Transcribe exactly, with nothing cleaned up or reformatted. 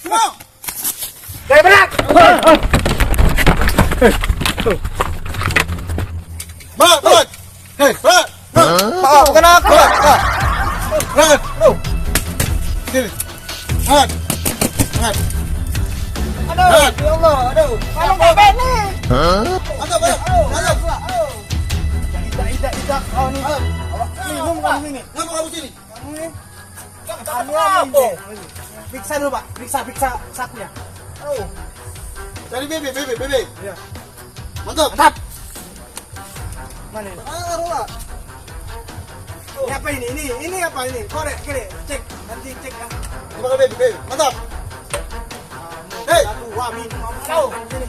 Mau. Hei, berat. Berat, berat. Hei, berat. Berat. Maaf, bukan aku. Berat, berat. Berat. Tuh. Sini. Berat. Berat. Aduh, berat. Ya Allah, aduh. Kalau tak bene. Angkat, berat. Aduh, aduh. Tidak, tidak, tidak. Kau ni. Aduh. Awak minum kau ni. Ngapa kamu sini? Kamu ni. Kamu apa? Periksa dulu, Pak. Periksa, periksa sakunya. Oh. Cari bebek, bebek, bebek. Iya. Mantap. Mantap. Mana ini? Ah, taruh lah. Ini apa ini? Ini, ini apa ini? Korek, kiri, cek. Nanti cek ya. Ini pakai bebek, bebek. Mantap. Hei. Aku, wah, minum apa? Tahu. Sini.